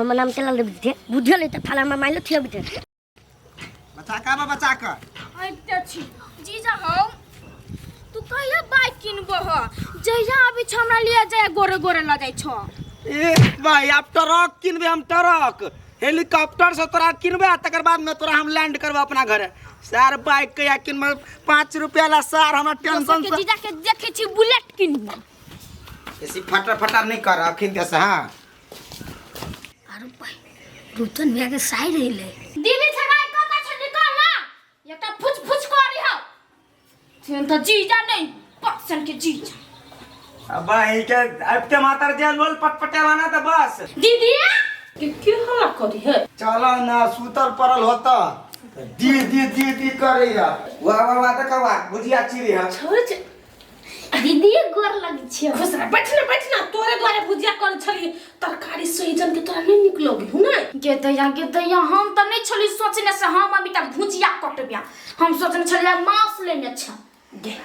हमर नाम केला लेबे थे बुझल है त थाला में माइलो थिया बिते। बचा का बा बचा का। आबिते छी जीजा। हौ, तू कहिया बाइक किनबो ह? जहिया आबै छ हमरा लिए जाय गोरे गोरे ल जाइ छ। ए भाई, आप ट्रक किनबे, हम ट्रक हेलीकॉप्टर से तोरा किनबे आ तकर बाद में तोरा हम लैंड करबे अपना घरे। सार बाइक के या किनबे 5 रुपया ला सार हमरा टेंशन के से। जीजा के देखै छी बुलेट किनबो। ऐसी फटर फटर नहीं कर अखिन से। हाँ। अरे भाई, रूपचंद भैया के साइड अइले। दीदी छगाई कत छ? निकल ना, एकटा फुच फुच करी हौ। सेन त जीजा नहीं पक्सन के जीजा। अब भाई के अब के मातर जे लोल पटपटे ना तो बस। दीदी। के के हल्ला करी है? चलो ना, सुतल पड़ल होता दी दी दी दी करे या वाह वाह वाह, देखा वाह, भुजिया चिरी है। छोड़ छे। दीदी, गोर लग छी। खुश रह, बैठ ना, बैठ ना। तोरे द्वारे भुजिया कर छली, तरकारी सहिजन के तोरा नहीं निक लगी हु ना? गे दैया, गे दैया, हम त नहीं छली सोचने से हम अभी तक भुजिया कटबिया। हम सोचने छलियै मांस लेने छ। गे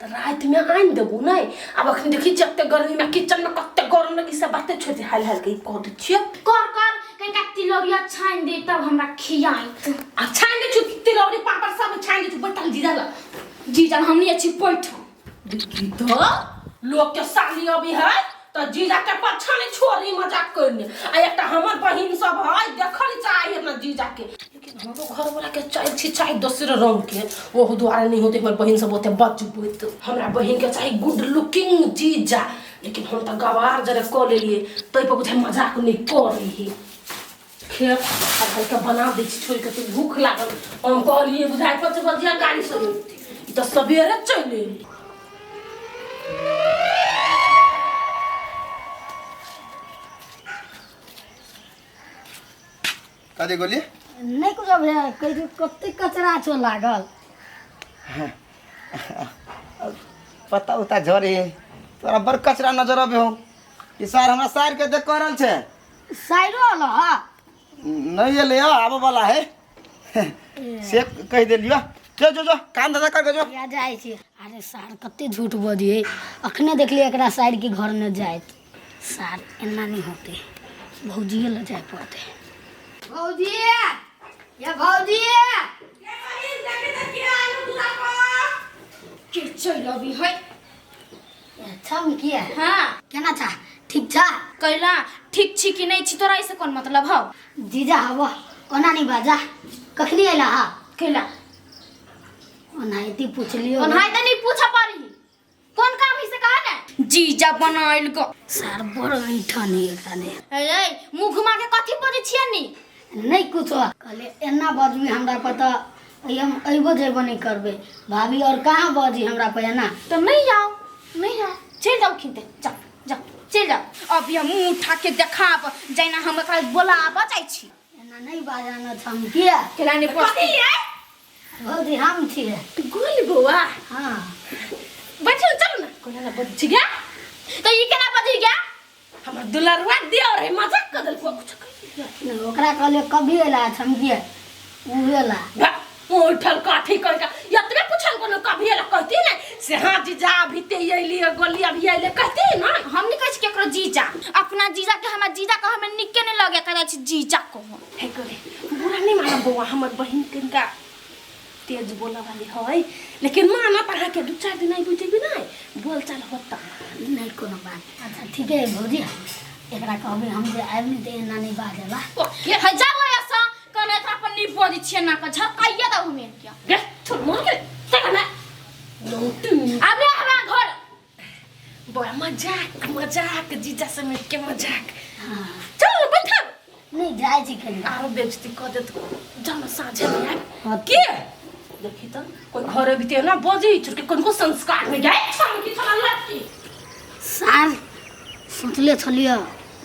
त रात में आनि देबू नहीं? आब अखन देखी जते गर्मी में किचन में कते गरम लगी, सब बाते छोड़ दे, हाल हाल के कह दे छियो। कर कर, कनिका तिलौरिया छानि दे तब हमरा खियाइत। आ छानि दे छु, तिलौरी पापड़ सब छानि दे छु। बैठल जीजा ला। जीजा, हम नहीं अच्छी पैठ। देखी तो लोग के साली अभी है तो जीजा के पाछा नहीं छोड़ी मजाक करने। आ एकटा हमर बहिन सब है, देखल चाहे अपना जीजा के, लेकिन हमरो घर वाला के चाहे छी चाहे दोसर रंग के, ओहू दुआरे नहीं होते। हमर बहिन सब ओते बचबैत। हमरा बहिन के चाही गुड लुकिंग जीजा, लेकिन हम तऽ गवार जरे कऽ लेलिए तै पर बुझाइ मजाक नहीं करी ही। खेत हल्का बना दै छी, छोड़ि के तू भूख लागल। हम कहलिए बुझाइ 5 बजिया गाड़ी से ई तऽ सवेरे चलि एली। कथी गोली? नहीं कुछ भैया, कहि कते कचरा छो लागल। पता उता झरे तोरा बड़ कचरा नजर अबे हो। ई सार हमरा सार के देख करल छै। साइरो अल हा? नहीं एले, आबे वाला है से कहि देलियो। जो जो जो, काम धंधा कर के जो। या जाइ छी। अरे सार कते झूठ बजिए, अखने देखलिए एकरा साइड के घर न जाइत। सार एना नहीं होते, भौजिए ल जाए पड़ते। भौजी, या भौजी। के चलि अभी है? अच्छा, हम किया? हाँ। केना छा, ठीक छा? कैला ठीक छी कि नहीं छी तोरा ऐसे कोन मतलब हौ? जीजा हवा, ओना नहीं बाजा। कखनी अइला हा? कैला? ओनाहिते पुछलियो। ओनाहिते नहीं पूछा पड़ी, कोन काम है से कहा ने। जीजा बनाइल को। सार बड़ ऐठन है एकरा ने। ए ए, मुंह घुमा के कथी बजै छियै नी? नहीं कुछो, कहले एना बजबी हमरा पर तऽ हम अइबो जेबो नहीं करबै। भाभी और कहाँ बजी हमरा पर एना? तो नहीं आओ, नहीं आओ, चल जाओ खिनते, जाओ जाओ, चल जाओ। अभी हम मुंह उठा के देखाब जैना हम एकरा बोलाबऽ जाइ छी। एना नहीं बाजाना छ हम किया। केला नहीं कथी है? भौजी, हम छियै। गोली बौआ। हाँ। बैठो, चल ना। कोना ना बज गया? तो ई केना बजि गया? हमर दुलरुआ दिया रहे, मजाक कर देलको, कुछ कह। नहीं, ओकरा कहले कभी अयला छ हम किया, उ अयला। उठल काठी कह के एतबे पूछल, कोनो कभी एला कहती ने से हाँ जीजा अभी ते अइली, गोली अभी अइले कहती ना। हम नहीं कहै छी केकरो जीजा, अपना जीजा के हमरा जीजा कह हमें निके नहीं लगे, कहै छी जीजा कहो। हे करे बुरा नहीं माना बौआ, हमर बहिन कनिका तेज बोलऽ वाली है, लेकिन मानत अहाँके 2-4 दिन आई बुझेबी नहीं बोलचाल होता। नहीं कोनो बात। अच्छा ठीक है भौजी, एकरा कहबै हम जे आबि नहीं तऽ एना नहीं बाजला। ओके। है जाओ, ऐसा कने एकरा पर नहीं बजै छियै ना के झपकाइए दऊ हमें क्या। गे छोड़ मोर के चल ना नौटी। आबे हमरा घर। बड़ा मजाक मजाक, जीजा समेत के मजाक। हाँ। चल बैठा। नहीं, जाइ छी कनि। आरो बेइज्जती कऽ देत, जानो साँझे में आबि। हाँ। के देखी त कोई घरे भीतर ना बजे छोड़ के कोन को संस्कार में जाए की थोड़ा लड़की। सार सोचले छलियै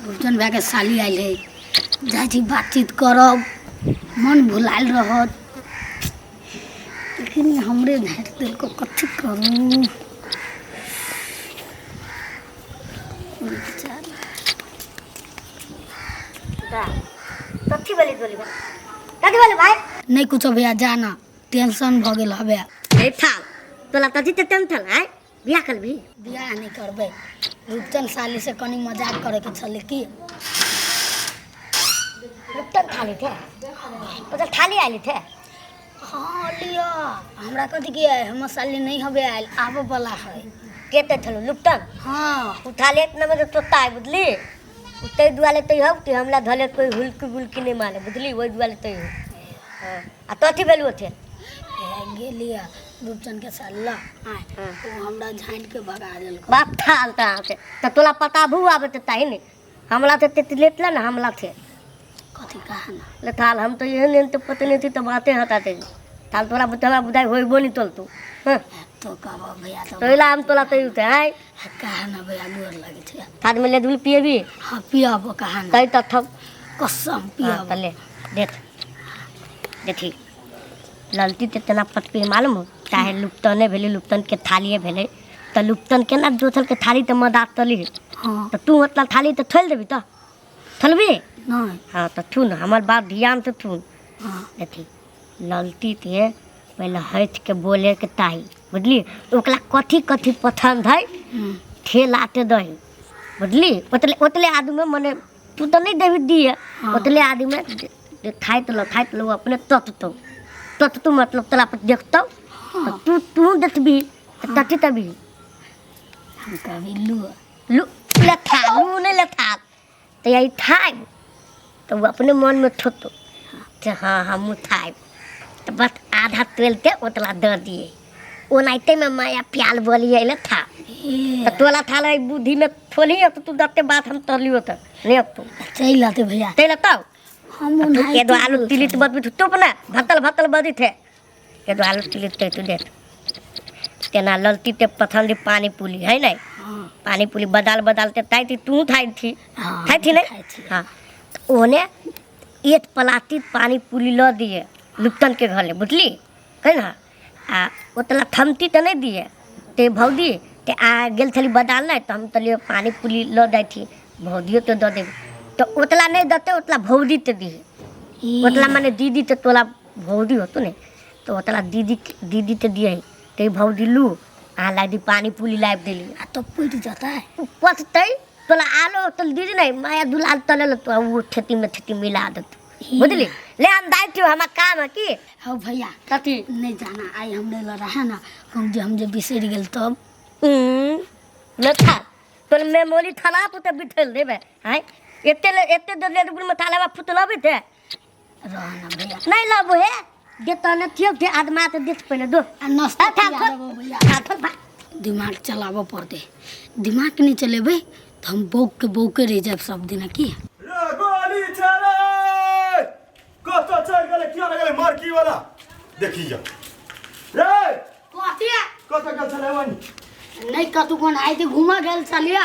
रूपचन भाइके साली आयल है, जाइ छी बातचीत करब, मन भुलायल रहत, लेकिन हमरे झाँटि देलको। कथी करू बेचारा। कथी बोली बोली कथी बोली भाई? नहीं कुछो भैया, जाना टेंशन भऽ गेल हवे। ए थाल तोला कथी ते टेंशन आय? बियाह करबी? बियाह नहि करबै, रूपचन साली से कनि मजाक करैके छलै की। लुप्तन थाली थे मतलब थाली आयल थे। हाँ लिया हमरा कथी के है, हमर साली नहीं हबे आयल, आबे वाला है। के ते छलो लुप्तन? हाँ। उ थाली इतना में तोता है बुझली, उते दुआले तो हौ कि हमला धले कोई हुलकी बुलकी नहीं मारे बुझली, वही दुआले तो हौ। हां आ तथी भेलु थे? गेलिया रूपचंद के साला आय ओ हमरा झाँट के भगा देलको। बाप थाल ता से त तोला पता भू आबे त ताही ने हमला ते ते लेतला ना हमला थे कथी कहा ना ले थाल हम तो एहन एहन तो पते नहीं थी तो बातें हटाते थाल तोरा बुतवा बुदाई होइबो नहीं तोल तू। हां तो कहबो भैया तो तोला हम तोला तो उते आय कहा ना भैया गोर लगे छै। थाल में ले दुल पिएबी? हां पियाबो कहा ना तई त थप कसम पियाबो। हां ले देख देखी ललती ते तना पटपी मालूम हो चाहे लुप्तने भेलै लुप्तन के थालिए भेलै त लुप्तन के ना दोथल के थाली त मदात तली। हां त तू मतलब थाली त थल देबी त थलबी नहीं। हां त थुन हमर बात ध्यान से थुन। हां देखी ललती ते पहले हट के बोले के ताही बुझली, ओकरा कथी कथी पसंद है ठेलाते दही बुझली, ओतले ओतले आदमी मने तू त नहीं देबी दिए ओतले आदमी खाइत लो खाइत लो अपने तत तो तत तू मतलब तोला पर देखतौ तू तू देखबी तथी तभी हम कभी लू लू लथा लू नहीं लथा तो यही थाय तो वो अपने मन में थोतो तो हाँ हम थाय तो बस आधा तेल ते ओतला दे दिए ओनाइते में माया प्याल बोलिए ले था तो तोला थाल बुद्धि में थोली तो तू दत्ते बात हम तलियो तो नहीं अब तू चल आते भैया चल आता हम ये दो आलू तिली तो बदबी तो अपना भतल भतल बदी थे ये दो आलू तिली ते तू देख तेना ललती ते पसंद पानी पूरी है नहीं। पानी पूरी बदाल बदालते ताई थी तू खाई थी खाई थी नहीं। हाँ ओने एक पलाती पानी पूरी ल दिए लुप्तन के घर ले बुझली कह ना आ ओतला थमती तो नहीं दिए ते भौजी ते आ गेल छली बदाल नहीं तो हम तलिए पानी पूरी ल जाई थी भौजियो तो the they तो ओतला नहीं दते ओतला भौजी ते दी ओतला माने दीदी ते तोला भौजी होतो ने तो ओतला दीदी दीदी ते दिए ते भौजी लू आ ला दी पानी पूरी लाइब देली आ तो पट जाता है पचतै तोला आलो तो दीदी नहीं माया दुलाल तले तो वो खेती में खेती मिला देत बुझली। ले हम दाई थियो हमार काम है की हो भैया कथी नहीं जाना आई हमने ल रहा ना हम जे बिसर गेल तब न था तोल मेमोरी थला पुते बिठल देबे हाय एते एते दे ले में थाला फुतलबे थे रहना भैया नहीं लबो हे दे तने थियो दे आदमा ते देख पहिले दो आ नाश्ता भैया दिमाग चलाबो पड़ते, दिमाग नहीं चलेबे तो हम बौक के बौके रह जाब सब दिन की। रे गोली चले कतो चल गेले किया लगले मरकी वाला देखी जा रे कथी कतो गेल छले वनी नहीं कतु कोन आइ ते घुमा गेल छलिया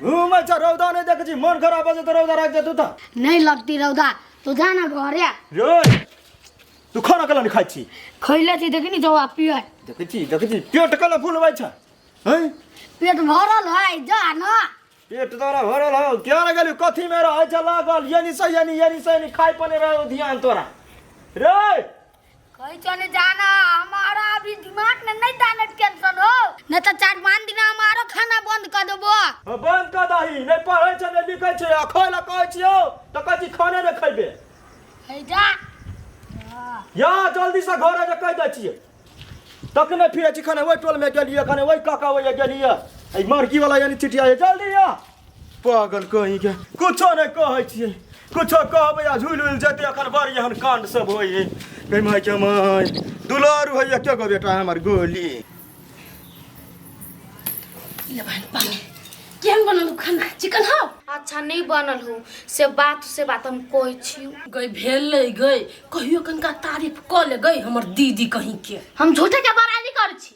घुमै छ रौदा नहीं देखै छी मन खराब हो जतौ रौदा राख जतौ त नहीं लगती रौदा तो जाना घरे रे तू खाना कला नहीं खाइ छी खइले छी देखनी जो आप पिए देखै छी पेट कला फुलबै छ हैं पेट भरल है जा ना पेट तोरा भरल हौ क्या न गेलु कथी में रहै छ लागल यानी से यानी यानी से यानी खाइ पने रहो ध्यान तोरा रे कहीं चले जाना हमारा अभी दिमाग में नहीं दाना टेंशन हो नहीं तो 4-5 दिन हमारो खाना बंद कर देबो। हां बंद कर दही नहीं पढ़ै छ नहीं लिखै छ आ खाइ ला कहै छियौ त कहै छी खाने नहीं खइबे है जा या जल्दी से घर आ जा कहि दै छियै तखने फिरै छी खाने ओहि टोल में गेलियै खाने ओहि काका ओहि गेलियै एहि मरकी वाला यानी चिटिया जल्दी आ पागल कहीं के कुछो नहीं कहै छियै कुछो कहबै आ झुलि उलि जेतै एखन बड़ एहन कांड सब होइ है कहि माय के माय दुलारू होइए के गो बेटा हमर गोली ले बहन पानी केहन बनल खाना चिकन हो? अच्छा नहीं बनल हो से बात हम कहै छी गई भेलै गई कहियो कनका तारीफ क ले गई हमर दीदी कहीं के हम झूठे के बड़ाई करै छी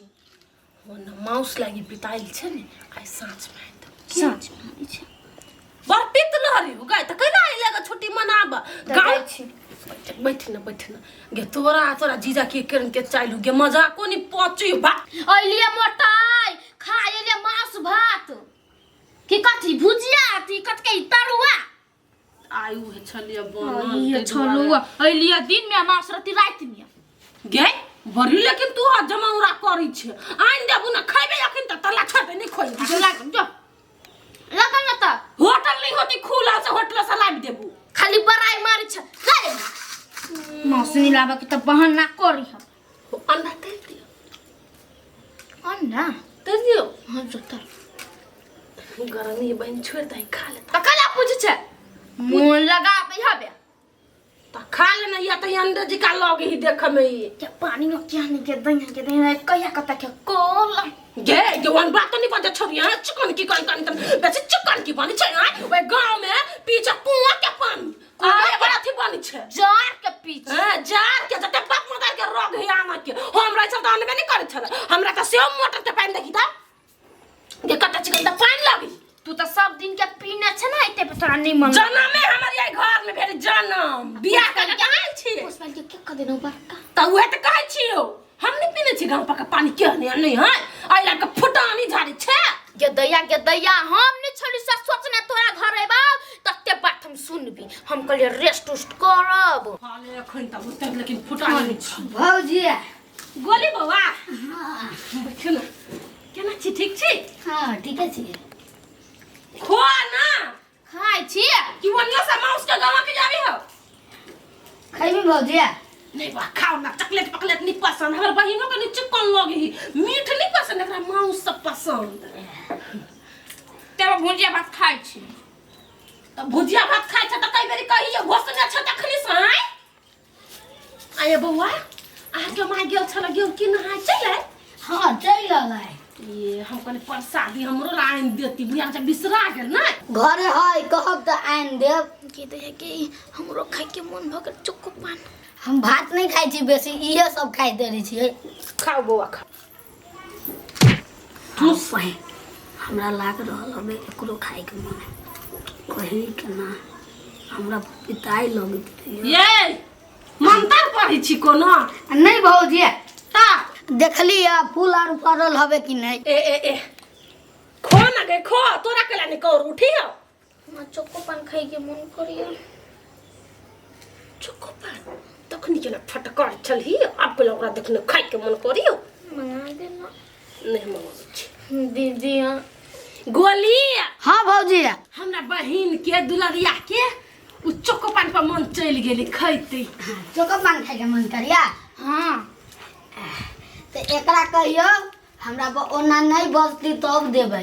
ओना माउस लागी पिताइल छै ने आइ साँझ में आयत साँझ में आबै छै बड़ पित लहरी हो गई त कैला आइ लगा छुट्टी मनाब गाँव छी बैठ न बैठ न गे तोरा तोरा जीजा के करन के चाइलू गे मजा कोनी पची बा अइलिए मोटाइ खा अइलिए मांस भात की कथी भुजिया अथी कथी के तरुआ आयु है छलिए बनल अइलिए छलुआ अइलिए दिन में मांस राति राति में गे बड़ी लेकिन तू हाथ जमाउरा करै छै आनि देबू ना खैबे अखन त तला छोड़ दे नहीं खोइ जो लगन न त होटल नहीं होती खुला से होटल से लाबि देबू खाली बड़ाई मारै छै ले मौसनी लाबऽ के तऽ बहाना करी हम अंडा तैर दियौ। अंडा तैर दियौ। हाँ जोतर गरमी बहिन छोड़ि दही खा ले। तऽ कला पूछै छै मोन लगाबै हबे। तऽ खा ले ना या तऽ अंडा जी का लगे ही देख में ई। के पानी में क्या नहीं के दही के दही कहिया कता के कोल गे गे वन बात तो नहीं बजे छोड़ी हां चिकन की कन कन बेसी चिकन की बनी छै हां ओइ गांव में पीछे कुआं के पानी कुआं बड़ा थी बनी छै जार के पीछे। हां जार के जते बाप मदार के रोग है आना के हमरा सब त अनबे नहीं करे छल हमरा त सेहो मोटर के पानी देखी त गे कत चिकन त पानी लगी। तू तो सब दिन के पीने छे ना एते पे तोरा नहीं मन। जनमे हमर ये घर में भेल जनम बियाह कर के आयल छी। पुष्पाल के के कह देनो बड़का त उहे त कहै छियो हम नहीं पीने छी गांव पर के पानी के नहीं नहीं है आई के फुटानी झाड़ी छे। गेदैया गेदैया हम नहीं छोड़ी से सोचने तोरा घर एबा तते बात हम सुनबी हम कहलिए रेस्ट उस्ट करब। हाले अखन त उतर लेकिन फुटानी छी। भौजी गोली बौआ बैठू ना केना छी ठीक छी? हां ठीक छी। खो ना खाइ छी कि वनियो से माउस के गांव के जाबी हो खैबी भौजी? नहीं बा खाओ ना चॉकलेट पकलेट नहीं पसंद हमर बहिनो के नहीं चिकन लगी मीठ नहीं पसंद एकरा मांस सब पसंद। ते भुजिया भात खाइ छी। त भुजिया भात खाइ छ त कई बेरी कहियो घोसने छ तखनी से आय आये बौआ अहाँ के माय गेल छल गेल की नहाय चल आय? हां चल आय। ये हम कहली प्रसादी हमरो ला आनि देती बुढ़िया के बिसरा गेल ना घरे है कहब त आनि देब। के दैया के हमरो खाइ के मन भ गेल चोको पान। हम भात नहीं खाइ छी बेसी इहे सब खाइ दे छी। खाओ बौआ खाओ। तू सही हमरा लाग रहल हबे एकरो खाइ के मन है कही के ना हमरा पिताई लगैत रहिए। ये मंत्र पढ़ै छी कोनो? नहीं भौजी ता देखली आ फूल आर फड़ल हबे कि नहीं। ए ए ए खो ना गे खो तोरा केला नहीं कौर उठी हो। हमरा चोको पान खाइ के मन करिए। चोको पान तखनी केना फटकर छलही अब केला ओकरा देखने खाइ के मन करियो। मंगा देना। नहीं मंगाबै छी दीदी। हाँ गोली। हाँ भौजी हमरा बहिन के दुलरिया के उ चोको पान पर मन चलि गेलै खैते। चोको पान खाइ के मन करिया? हाँ तो एकरा कहियो हमरा ओना नहीं बजती तब देबै।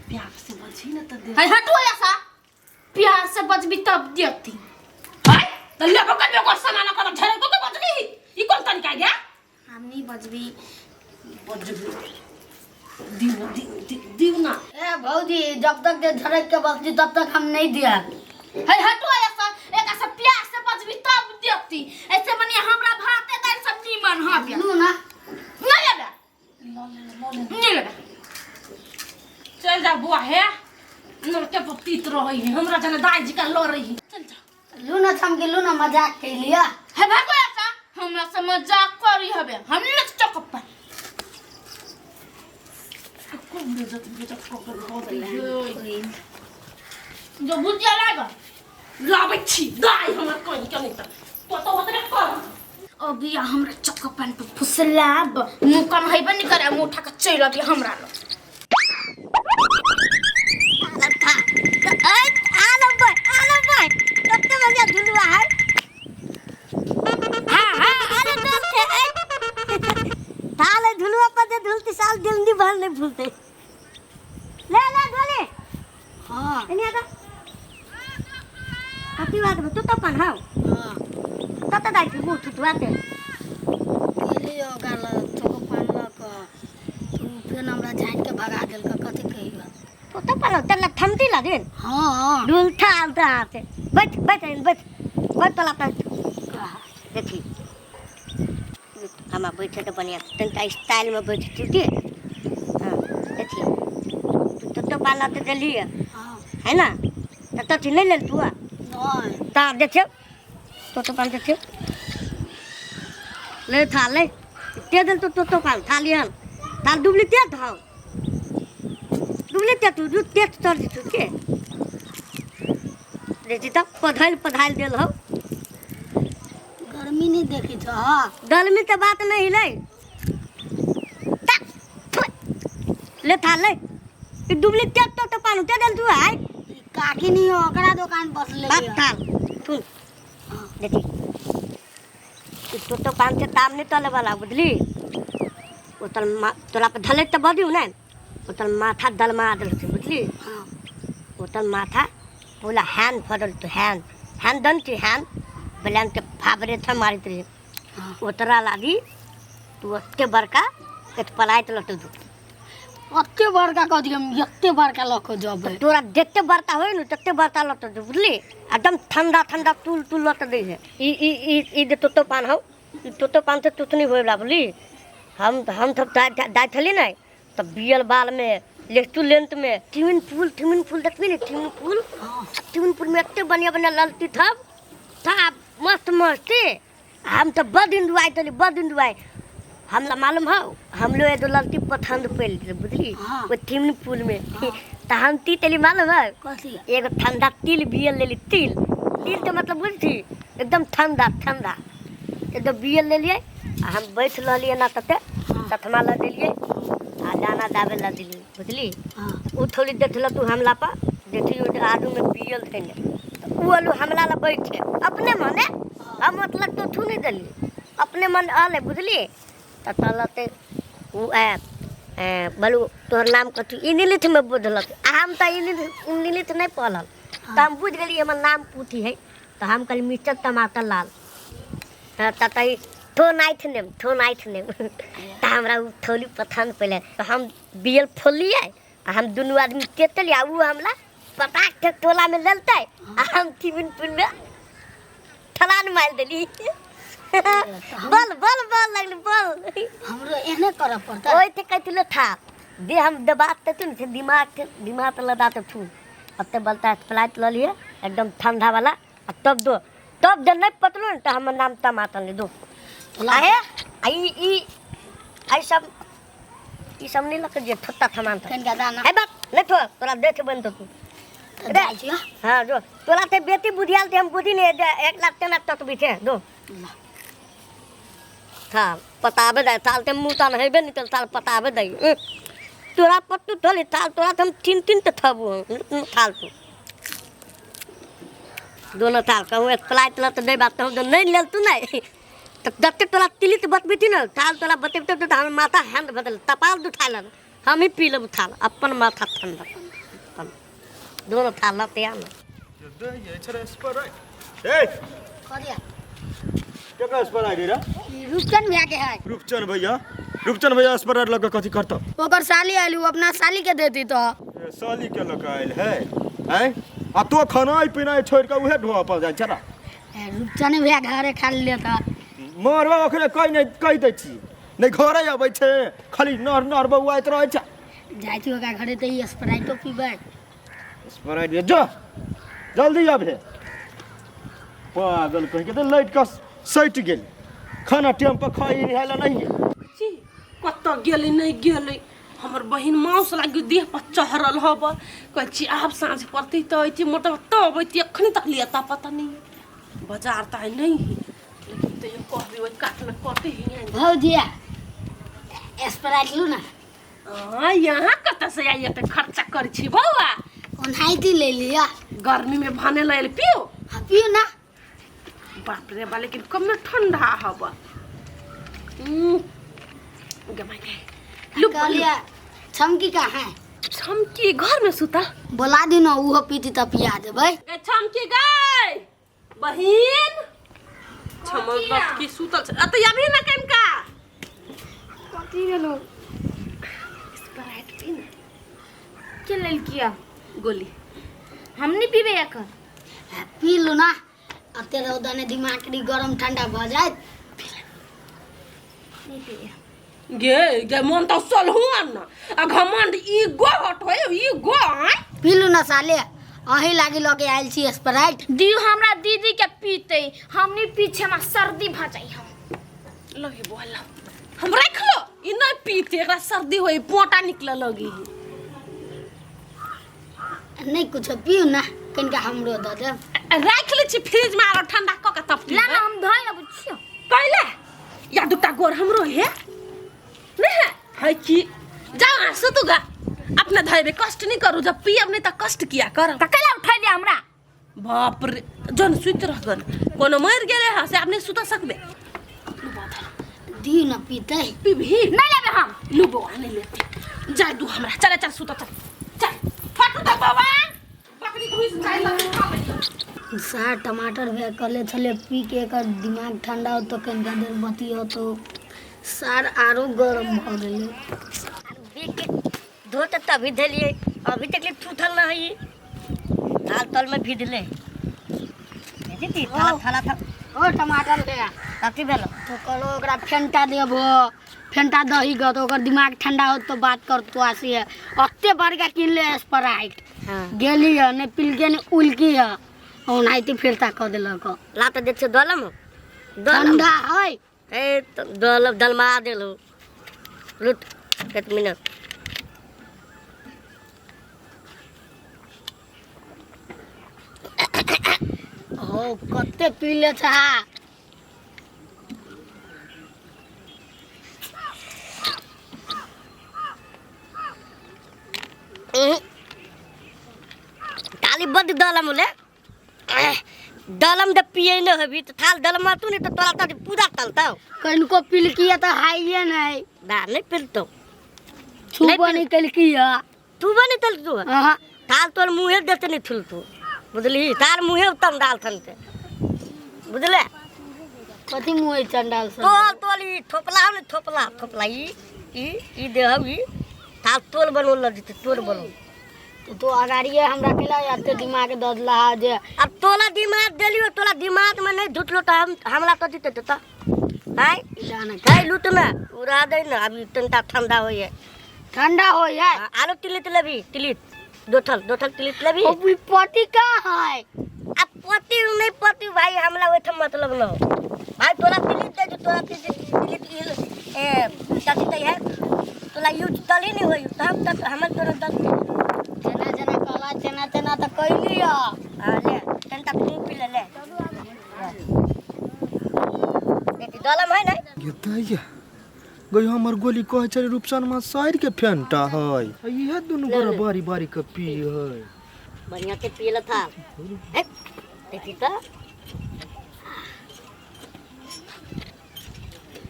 प्यार से बजी ना त दे। है हटो ऐसा प्यार से बजबी तब देती। है त लेबो करबे ओकर सामान ओकर झरे को के बजबी ई कोन तरीका गे? हम नहीं बजबी। बजबी दिउ ना दिउ दिउ दिउ ना। ए भौजी जब तक जे झड़क के बजती तब तक हम नहीं दिया। है हटो ऐसा एक ऐसा प्यार से बजबी तब देती। ऐसे मने हमरा भाते दाल सब नीमन हबे। लू ना नहीं लेबे नहीं लेबे। चल जा बुआ हे नरके पर तीत रही है हमरा जाने दाई जी का लड़ रही है। चल जा लू ना थमके लू ना मजाक के लिया। है भागो ऐसा हमरा से मजाक करी हबे हम नहीं चकप्पा। खूब बेइज्जत बेइज्जत कऽ के धऽ दै जो भुजिया लागल लाबै छी दाई हमर कहीं के नहीं त पतो ओतरे कर। अभी हमरा चकप्पा पर फुसलाब मुंह कम हेबे नहीं करे मुंह उठा के चलि अभी हमरा लग। झुलुआ पर जे झुलती साल दिल नहीं भर नहीं भूलते। ले ले ढोले। हां एने आता कथी बात तू तो पन हां हां तत दाई तू मुंह थुतवाते गेलियो ओकरा लग चोको पान लऽ कऽ तू फेर हमरा झाड़ि के भगा देलक कथी कहियो। तू तो पन तल्ला थमती ला then. हां डुलथा आलता आते बैठ बैठ बैठ बैठ तला त देखी हमा बैठे तो बढ़िया तनका स्टाइल में बैठ ठीक है। हां देखी तू तो पाला तो देली है हां है ना त तो ले ले तू नहीं ता देखियो तो पान देखियो ले था ले ते दिल तो पान थाली हन थाल डुबली ते धाव डुबली ते तू दू ते तर तू के देखी त पधाइल पधाइल देल हो। गर्मी नहीं देखी छ। हां गर्मी के बात नहीं ले ले था ले ई डुबली ते तो पान ते दिल तू आय काकी नहीं हो ओकरा दुकान बस ले बात थाल थुन देखी ई तोतो पान से ताम नहीं तले वाला बुझली ओतल तोरा पर धले तऽ बदियौ ने ओतल माथा दलमा देल छै बुझली ओतल माथा पूरा हैंड फड़ल तो हैंड हैंड दन थी हैंड बलैन के फाबरे था मारित रहे ओतरा लागी तू ओते बड़का एक पलाइत लट दू ओते बड़का कह दियौ एते बड़का लऽ कऽ जेबै तोरा जते बड़का होय ने तते बड़का लट दू बुझली एकदम ठंडा ठंडा तुल तुल लट दै है ई ई ई ई जे तोतो पान हौ ई तोतो पान से तुतनी होय बला बुझली हम सब दाइ छली ने तऽ बियल बाल में लेस्टुलेंट में स्विमिंग पूल स्विमिंग पूल देखबी ने स्विमिंग पूल स्विमिंग पूल में एते बढ़िया बढ़िया ललती थब था मस्त मस्त हम तऽ बड़ दिन दुआइ तली बड़ दिन दुआइ हमरा मालूम हौ हमलो एगो ललती पसंद पड़ि गेल बुझली ओ स्विमिंग पूल में तऽ हम ती तली मालूम है कथी एगो ठंडा तिल बियल लेली तिल तिल तो मतलब बुझी एकदम ठंडा ठंडा एगो बियल लेलियै आ हम बैठ रहलियै ना तते तथमा लऽ देलियै आ दाना दाबे लऽ देलियै बुझली ओ थोड़ी देखल तू हमला पर देखी ओ आगू में बियल थे ने तऽ उ आलू हमला ला बैठे अपने मने हम मतलब तो थू नहीं देलियै अपने मन आले बुझली तऽ तलते उ आयल बोलू तोहर नाम कथी इंग्लिशमे बुझलक आ हम तऽ इंग्लिश इंग्लिश नहि पढ़ल तऽ हम बुझि गेलियै हमर नाम पूछी है तऽ हम कहली मिस्टर टमाटर लाल तऽ तऽ थो नाइथ नेम थो नाइथ नेम तऽ हमरा ओ थोली पसन्द पड़लै तऽ हम बियल फोड़लियै आ हम दुनू आदमी तेतलियै आ ओ हमरा पटाक के टोलामे लेलतै आ हम टिफिन पुल मे ठलान मारि देली बल बल बल लगली बल हमरो एहने करऽ पड़तै ओहि ते कहथिन था दे हम दबा ते तू ने दिमाग के दिमाग ते लदा ते थू ओते बलता फ्लाइट लऽ लिए एकदम ठंडा वाला आ तब दो तब जब नहीं पतलो ने तो हमर नाम टमाटर नहीं दो आहे आ ई ई आई सब ई सब नहीं लग जे थोत्ता थमान था कनिका दाना है बाप नहीं थो तोरा देख बन तो तू तऽ जाइ छी हँ। हाँ जो तोरा ते बेटी बुधियाल ते हम बुद्धि नहीं दे 1 लाख तेना तक बीचे दो था पताबे दे साल ते मुँह तान हेबे निकल साल पताबे दे तोरा पत्तू धोली थाल तोरा तो हम तीन तीन ते थबू हम थाल तू दोनों थाल कहूँ एक फ्लाइट ल तो नहीं बात कहूँ तो नहीं लेल तू नहीं तो जते तोरा तिलित बतबी ना थाल तोरा बतेबते तो हम माथा हैंड बदल तपाल दू थाल हम ही पी लेब थाल अपन माथा ठंडा अपन दोनों थाल लते आना ए करिया केकरा स्प्राइट रे ई रूपचंद भैया के है रूपचंद भैया रूपचंद भैया स्प्राइट लऽ कऽ कथी करतौ ओकर साली आयल उ अपना साली के देती तो ए, साली के लऽ कऽ आयल है आँय आ तो खानाइ पिनाइ छोड़ि कऽ उहे ढोआ पर जाइ छह ए, रूपचंद भैया घरे खा ले तऽ मरबा ओकरे कहि नहि कहि दै छी नहि घरे अबै छै खाली नर नर बौआइत रहै छै जाइ छी ओकरा घरे तऽ ई स्प्राइटो पीबै स्प्राइट जो जल्दी आबे पागल कहि के तऽ लाइट कऽ सटि गेल खाना टाइम पर खाइ रहै लए नहीं छी कतऽ गेलै नहि गेलै हमर बहिन माउस लागि देह पर चढ़ल हब कहै छी आब साँझ पड़तै तऽ अयती मतलब तब अयती एखन तक लिअ ता पता नहि बाजार तऽ आइ नहि है लेकिन तैयो कहबै ओहि कातमे कटै है भौजी स्प्राइट लू ना हाँ यहाँ कतऽ से आइए तऽ खर्चा करै छी बौआ ओनाहिते ले लिअ गर्मीमे भने लए पियो हाँ पियू ना बाप रे बा लेकिन कम ठंडा हवा गमाई गए लू कहलिए छमकी कहाँ है छमकी घर में सुता बोला दी ना उहो पीती तऽ पिया देबै गे छमकी गए बहिन छमक की सुतल छ अत अभी ना कनका कथी भेलो स्प्राइट पी ना के लेलकिया गोली हम नहीं पीबे एखन पी लू ना आ तेरा उदने दिमाग री गरम ठंडा भऽ जायत नहीं पीबे गे गे मन तो सलहुन आ घमंड ई गो हट होय ई गो आय पी लू ना साले अहीं लागी लऽ के आयल छी स्प्राइट दियौ हमरा दीदी के पीते हम नहीं पीछे हमरा सर्दी भऽ जाइ हम लगे बोला हम रख लो ई नहीं पीते एकरा सर्दी होई पोटा निकले लगी नहीं कुछ पियू ना कनिका हमरो दऽ देब राख ले छी फ्रिज में आरो ठंडा क के तब ला ना हम धोइ अबै छियौ कैले या दूटा गोर हमरो हे नहीं है है की जाओ अहाँ सुतू गा अपना धैर्य कष्ट नहीं करू जब पियब नहीं तऽ कष्ट किया करब तऽ कैला उठैले हमरा बाप रे जन सुति रहगन कोनो मरि गेलै हँ से आब नहि सुत सकबे। दी न पीते। पीबही? नहीं लेबे हम। लू बौआ, नहीं लेते, जाय दू हमरा। चले चल सुत, चल चल फटू तऽ बौआ बकरी घुसि जाइ लग खा लेलियै। सार टमाटर भए कहले छलै पी के एकर दिमाग ठंडा होतो, कनिका देर बतियतो। सार आरो गरम भऽ गेलै। पी के धो तऽ तभी देलियै, अभी तक ले थूथल न है, थाल तल में भिजले। दीदी थाला थाला था। ओ टमाटर ले। कथी भेलो? तो कहलो ओकरा फेंटा देबो, फेंटा दही ग तो ओकर दिमाग ठंडा होत तो बात करतो। आसी है अत्ते बड़का किन ले स्प्राइट। हाँ। गेली है ने पिलके ने उलकी है, ओनाहिते फिरता कऽ देलक। ला तऽ देख दलम दलम। ठंडा है। ए तो दलम दलमा देलू। लुट एक मिनट। हो कते पी ले छा। ताली बद दलम ले दलम दे पिए न हबी तो थाल दलमा तू नहीं तो तोरा तो पूरा तलता। कनको पिलकी है तो हाइए नहीं। ना नहीं पिलतो। छुबो नहीं कलकी है। तू बने तल तू। हाँ। थाल तोर मुँहे देते नहीं थुल तू, बुझली? तार मुँहे उत्तम डाल थन ते, बुझले? कथी मुँहे चंडाल से? तोल तोल ई थोपला हो ने, थोपला थोपला ई ई ई देहब ई थाल तोल बनोल लग जेतै, तोल बनोल। तो तो अगाड़िए हमरा केला एते दिमाग ददला है जे। अब तोला दिमाग देलियो, तोला दिमाग में नहीं ढुटलो तो हम हमला तो जीते तो हाय जाना हाय लूट में उड़ा दे ना। अभी तनटा ठंडा होइए। ठंडा होइए। हाँ, आलू तिलित लेबी, तिलित दोथल दोथल तिलित लेबी। ओ ई पटी का है? अब पति नहीं पति भाई हमला ओइठम मतलब न हो भाई। तोरा तिलित दे जो तोरा तिलित तिलित ए कथी ते है तोला यूज तली नहीं होई तो हम तक हमर तोरा दल। जेना जेना कहला तेना तेना तो कैली है। हां ले तनटा तू पी ले ले। देखी दलम है नहीं। गेतैया गई हमर गोली कहै छलै रूपसन साइड के फेंटा है, इहे दुनू गोरा बारी बारी के पी है। बढ़िया के पियला था। ए देखी तो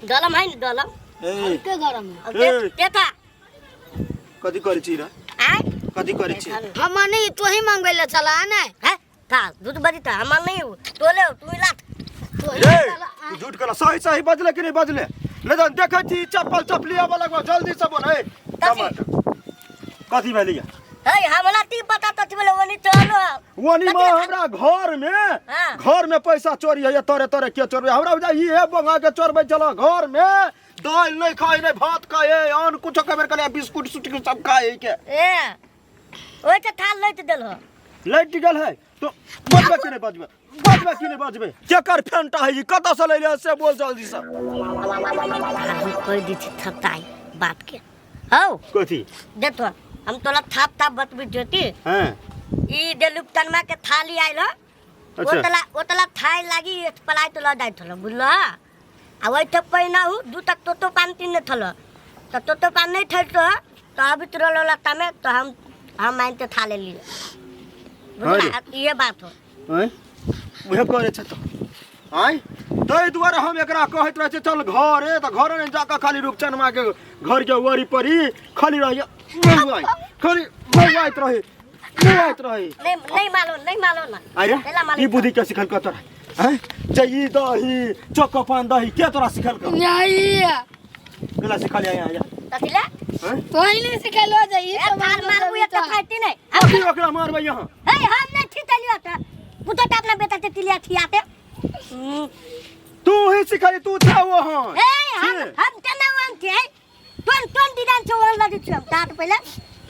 दलम है न दलम। ए के गरम है। अब दे दे था। कथी करै छी रे? आय कथी करै छी? हम नहीं तो ही मंगबैले चला ने। हैं था दूध बजी था हम नहीं तोले तू ही लात। तो ही ए चला। तू झूठ कला सही सही बजले कि नहीं बजले? ले जन देखै छी चप्पल चपली आबऽ लगबो जल्दी से बोल। ए टमाटर कथी भेलिया? हे हमरा ती पता त बोले ओनी चलो ओनी में हमरा घर में हाँ। घर में पैसा चोरी है तोरे तोरे के चोरबे हमरा बुझा ई हे बंगा के चोरबे चलो घर में दाल नहीं खाई नहीं भात खाए आन कुछ कबेर करे बिस्कुट सुटकुट सब खाए के। ए ओइ त थाल लैत देल हो। लैट गेल है तो बजबे कि नहीं बजबे? बजबे कि नहीं बजबे? केकर फेंटा है ई कतऽ से लैले से बोल जल्दी से। हम कह दी छी थताई बात के हौ कथी देखो हम तोला थाप थाप बतबी ज्योति। हां ई देलुपतनमा के थाली आइल हो। अच्छा। ओतला ओतला थाई लागी एक पलाई तो ल जाइत थलो बुझल। आ ओइ थे पहिना हु दू तक तोतो पान तीन थलो त तोतो पान नहीं थल तो तो अभी तो रोला तमे तो हम मानते था ले लिए बुझला। ये बात हो हैं उहे करे छ तो आय तै दुआरे हम एकरा कहैत रहै छै चल घरे त घरे नहि जाके खाली रूपचनमा के घर के ओरी परी खाली रहिए महुआइ खाली महुआइत रहे महुआइत रहे। नहीं नहीं मालो नहीं मालो ना। अरे पहला मालो। ई बुद्धि के सिखल क तोरा हैं जे ई दही चोको पान दही के तोरा सिखल क? नहीं केला सिखल या या कथिला हैं तो ही नहीं सिखलो जाई। ए थाल मारबू एक त खाइती नहीं। अभी ओकरा मारबै यहाँ। हे हम नहीं छितलियो त पुतो त अपना बेटा के तिलिया खियाते। तू ही सिखली तू छा वो हां। ए हम केना वन छे टोन टोन डिजाइन छो वन लगी छो तात पहिले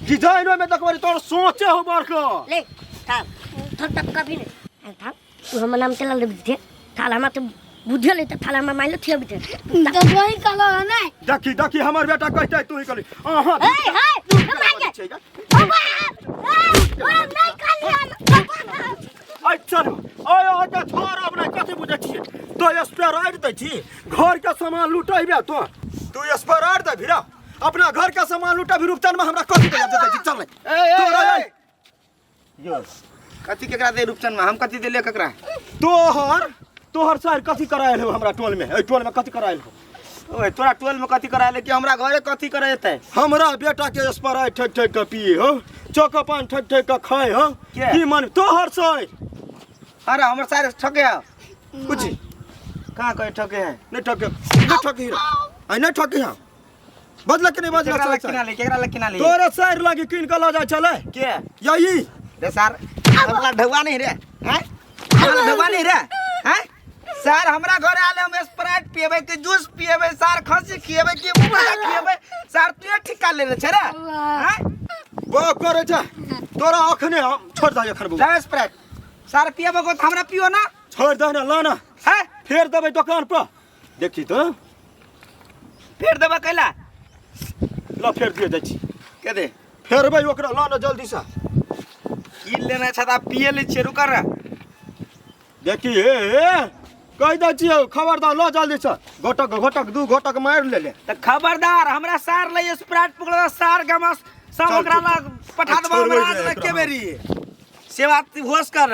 डिजाइन में देखबरी तोर सोचे हो बड़को ले थाल थोड़ तक कभी नहीं थाल तू हमर नाम चला ले बुझे थाल हमरा तो बुझल त थाल हमरा माइलो थिया बुझे तो वही कहलो है ना। देखी देखी हमर बेटा कहते तू ही कहली अहां ए हे हम आगे बाबा ओ नहीं कहली हम। आई चल आय आके छोड़ अब नहीं कथी बुझै छियै तो स्पेराइड दै छी घर के सामान लुटेबे तो तू स्पेराइड दे भिरा अपना घर के सामान लुटेबी रूपचन में हमरा कथी दे दै छी चल ए तोरा ए यो कथी केकरा दे रूपचन में हम कथी देलियै ककरा तोहर तोहर सार कथी करायल हो हमरा टोल में एहि टोल में कथी करायल हो ओए तोरा टोल में कथी करायल कि हमरा घरे कथी करे एतै हमरा बेटा के स्प्राइट ठक ठक के पिए हो चोको पान ठक ठक के खाए हो के? की मन तोहर सार अरे हमर सारे ठके है कुछ कहाँ कहे ठके है नहीं ठके नहीं ठके आई नहीं ठके हम बदला के नहीं बदला केकरा चल लग किना ले केकरा लग किना ले तोरे सार लागी किन के लऽ जाइ छलै के यही रे सार हमरा ढौआ नहीं रे हैं हमरा ढौआ नहीं रे हैं सर हमरा घरे आले हम स्प्राइट पिएबै कि जूस पिएबै सर खसी खिएबै कि मुर्गा खिएबै सर तू ठिका लेने छै रे हैं बो करे छै तोरा अखने हम छोड़ दे एखन बौआ जा स्प्राइट सर पिएबै को त हमरा पियो ना छोड़ दे ना ला ना हैं फेर देबै दोकान पर देखी तो फेर देबै कैला ल फेर दिए जाइ छी के दे फेरबै ओकरा ला ना जल्दी से की लेने छै त आब पिए लै छियै रुक रे देखी हे हे कहि दै छियौ खबरदार ल जल्दी से घोटक घोटक दू घोटक मारि ले ले त खबरदार हमरा सार ले स्प्राइट पकड़ सार गमस सब चल, ओकरा चुप। लग पठा देबो छोड़बै हमरा नहि लग के एकरा। बेरी सेवा होश कर